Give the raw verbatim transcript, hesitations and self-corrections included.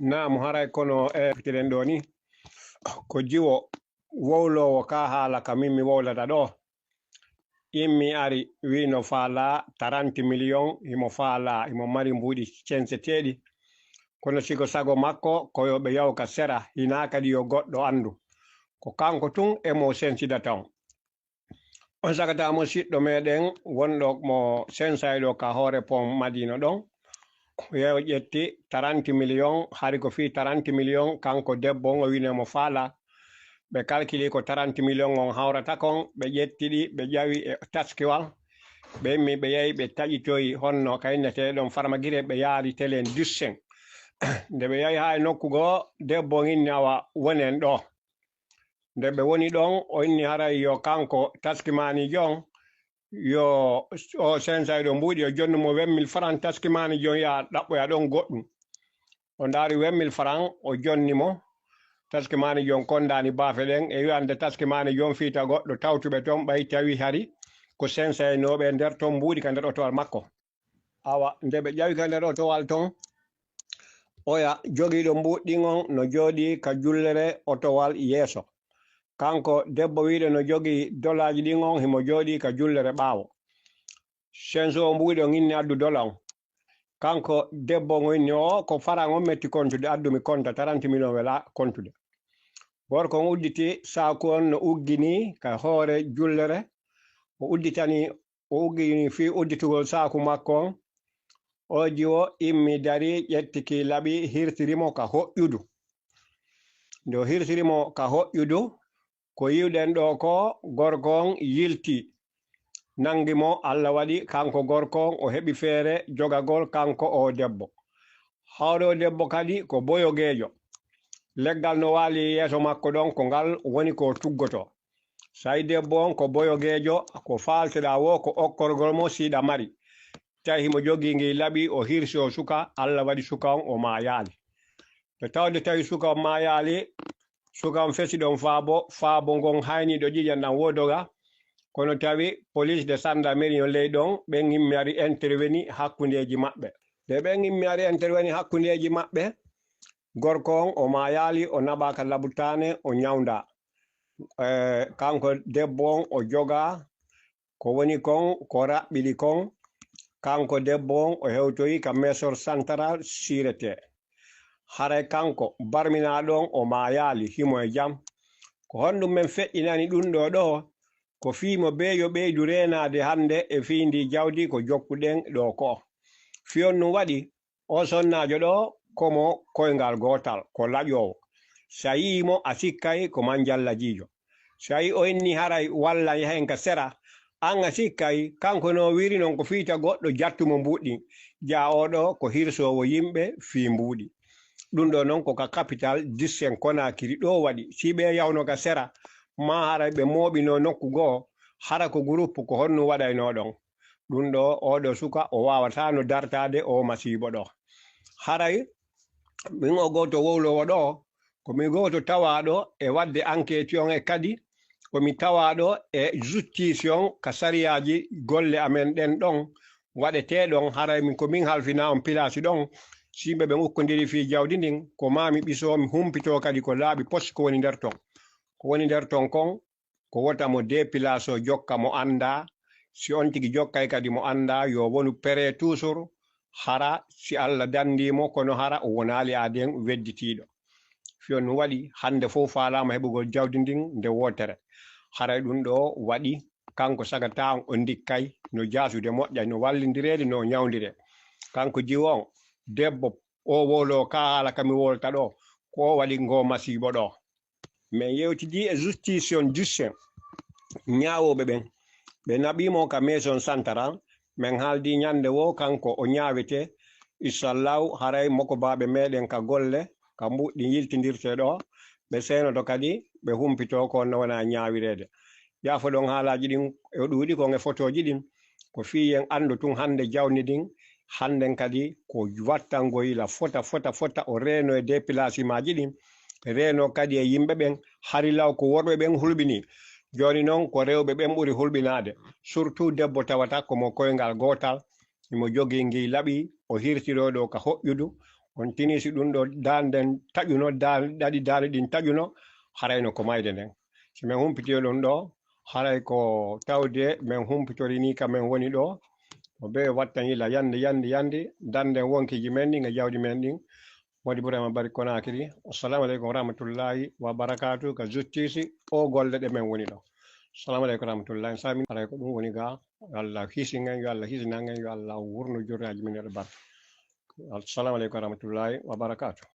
Naam, haray kono e fitiren ɗo ni, ko jiwo wowloowo ka haala ka min mi wowlata ɗo. Immi ari wi no faalaa trente million, himo faalaa, himo mari mbuuɗi censeteeɗi. Kono sigo sago makko, ko yo ɓe yaw ka sera, hinaa kadi yo goɗɗo anndu. Ko kanko tun e mo sensida taw. On sagata mo siɗɗo meɗen wonɗo mo sensayɗo ka hoore pon Madina ɗon. Yeew ƴetti trente million, hari ko fii trente million, kanko debbo on o wino mo faala. Ɓe kalkili ko trente million on hawrata kon, ɓe ƴetti ɗi, ɓe ƴawi e taskiwal. Ɓe immi ɓe yahi ɓe taƴitoyi honno ka innetee ɗon farmagire, ɓe yaari telen dussen. Nde ɓe yahi haa e nokku goo, debbo on inni awa wonen ɗo. Nde ɓe woni ɗon, o inni haray yo kanko taskimaaniijo on, yo o sensayɗo mbuuɗi, o jonnu mo vingt mille francs, taskimaaniijo on yaa ɗaɓɓoya ɗon goɗɗum. O ndaari vingt mille francs, o jonni mo. Taskimaaniijo on kondaani baafe ɗen, e wi'ande taskimaaniijo on fiita goɗɗo tawtuɓe ton, ɓay tawi hari ko sensaynooɓe nder ton mbuuɗi ka nder otowal makko. Awa, nde ɓe ƴawi ka nder otowal ton, oya jogiiɗo mbuuɗi ɗin on no jooɗii ka jullere otowal yeeso. Kanko debbo wi'uɗo no jogii dolaaji ɗin on, himo jooɗii ka jullere ɓaawo. Senso o mbuuɗi on inni addu dola on. Kanko debbo on inni o ko faran on metti kontude, addu mi konta, trente million wela kontude. Gorko on udditi saaku on no uggini ka hoore jullere. O udditani, o uggini fii udditugol saaku makko on. O jiwo immi dari, ƴetti ki laɓi, hirsiri mo ka hoƴƴudu. Nde o hirsiri mo ka hoƴƴudu, ko yi'uɗen ɗo ko, gorko on yilti, nangi mo. Alla waɗi kanko gorko on o heɓi feere jogagol kanko o debbo. Hawɗo debbo kadi ko boyogeejo. Leggal no waali yeeso makko ɗon, ko ngal woni ko tuggoto. Say debbo on ko boyogeejo, ko faalteɗaa wo ko okkorgol mo si hiɗa mari. Tawi himo jogii ngi laɓi, o hirsi o suka, Alla waɗi suka on o maayaali. To tawde tawi suka on maayaali, suka on fesi ɗon faabo, faabo ngon hayniiɗo ƴiƴan ɗan wo doga. Kono tawi police de gendarmerie on ley ɗon, ɓen immi ari interveni hakkundeeji maɓɓe. Nde ɓen immi ari interveni hakkundeeji maɓɓe, gorko on o maayaali, o naɓaa ka labutaane, o ñawndaa. Eh, kanko debbo on o jogaa, ko woni kon, ko raɓɓiɗi kon, kanko debbo on o hewtoyi ka Maison Centrale Sûreté. Haray kanko barminaaɗo on o maayaali, himo e jam. Ko honɗum men feƴƴinani ɗum ɗo ɗo? Ko fii mo bee yo ɓeydu reenaade hannde e fii ndii jawdi ko jokkuɗen ɗo ko. Fii on ɗum waɗi, oo sonnaajo ɗo ko mo koyngal gootal, ko laƴoowo. Si a yi'ii mo, a sikkay ko manjallajiijo. Si a yi'ii o inni haray wallan yahen ka sera, an a sikkay, kanko no wiiri non ko fiita goɗɗo jattu mo mbuuɗi. Jaa oo ɗo ko hirsoowo yimɓe fii mbuuɗi. Ɗum ɗo non ko ka kapital Dixen Konakiri ɗo waɗi. Si ɓe yawno ka sera, maa haray ɓe mooɓino nokku goo, hara ko groupe ko honno waɗaynoo ɗon. Ɗum ɗo, oo ɗo suka, o waawataa no dartaade oo masiibo ɗo. Haray, min o gooto wowloowo ɗo, ko mi gooto tawaaɗo e waɗde enquête on e kadi, ko mi tawaaɗo e justice on ka sariyaaji golle amen ɗen ɗon waɗetee ɗon. Haray min, ko min halfinaa on pilaasi ɗon, si yimɓe ɓen ukkondiri fii jawdi ndin, ko maa mi ɓisoo, mi humpitoo kadi ko laaɓi pos ko woni nder ton. Ko woni nder ton kon, ko wota mo déplacé o jokka mo anndaa. Si on tigi jokkay kadi mo anndaa, yo wonu prêt toujours, hara si Alla danndii mo, kono hara o wonaali aaden wedditiiɗo. Fii on ɗum waɗi, hannde fof faalaama heɓugol jawdi ndin nde wootere. Haray ɗum ɗo waɗi, kanko sagataa on o ndikkay no jaasude moƴƴay, no wallindireede, no ñawndiree. Kanko jiwo on, debbo o wowloo ka haala ka mi wowlata ɗo, ko o waɗi ngoo masiibo ɗo. Min yewtidii e justice on Dixen, ñaawooɓe ɓen. Ɓe naɓii mo ka Maison Centrale, min haaldii ñannde woo kanko o ñaawetee. Inchallahu, haray mokobaaɓe meɗen ka golle, ka mbuuɗi yiltindirtee ɗo, ɓe seenoto kadi, ɓe humpitoo ko honno wona ñaawireede. Yaafoɗon haalaaji ɗin, e ɗuuɗi kon e fotooji ɗin, ko fii en anndu tun hannde jawdi ndin, hannden kadi ko wattango yila fota, fota, fota, o reeno e déplacement ji ɗin, reeno kadi e yimɓe ɓen, hari law ko worɓe ɓen hulɓinii. Jooni non ko rewɓe ɓen ɓuri hulɓinaade, surtout debbo tawata ko mo koyngal gootal, himo jogii ngii laɓi, o hirtiroo ɗo ka hoƴƴudu, On tini si ɗum ɗo dande nden taƴuno, dal-, ɗaɗi dale ɗin taƴuno, harayno ko mayde nden. Si men humpitiyo ɗum ɗo, haray ko tawde men humpitorini ka men woni ɗo. Ko ɓe wattani la yande, yande, yande, dande wonkeji men ɗin e jawdi men ɗin. Modi Burama Bari Konakiri. Assalamu aleykum wa rahmatullahi wa barakatuh. Ka justice o golle ɗe men woni ɗo. Assalamu aleykum wa rahmatullahi. Sami haray ko ɗum woni ga. Yo Allah hisin en, yo Allah hisinan en, yo Allah wurno jurnaaji men e barka. Assalamu aleykum wa rahmatullahi wa barakatuh.